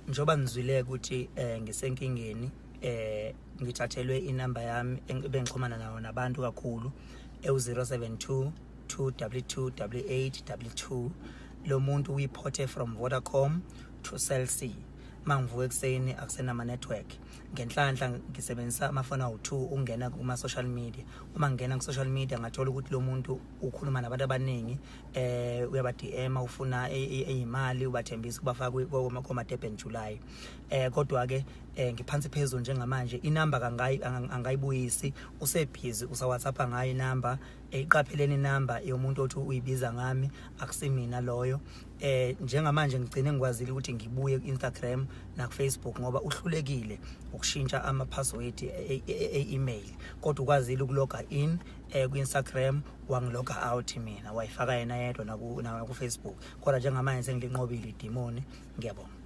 Njengoba ngizwile ukuthi ngisenkingeni, ngithathelwe inamba yami ebengixhumana nayo nabantu kakhulu, ewu-072 222 8822. Lo muntu uyiphothe from Vodacom to Cell C. Mangivuka ekuseni akusenama network. Ngenhlanhla ngisebenzisa amafoni awu-2 ukungena kuma-social media. Uma ngingena ku-social media, ngathola ukuthi lo muntu ukhuluma nabantu abaningi, uyaba DM, ufuna eyimali, ubathembisa ukubafaka koma Durban July. Kodwa ke ngiphansi phezulu njengamanje, inamba kangayi angayibuyisi, usebhizi usa WhatsApp ngayo inamba. Iqapheleni inamba yomuntu othi uyibiza ngami, akusimina loyo. Njengamanje ngigcine ngikwazile ukuthi ngibuye ku-Instagram na ku-Facebook ngoba uhlulekile ukushintsha ama password e-email, kodwa ukwazile ukuloga in ku-Instagram, wangiloga out mina, wayifaka yena yedwa naku Facebook. Kodwa njengamanje sengilinqobile idimoni. Ngiyabonga.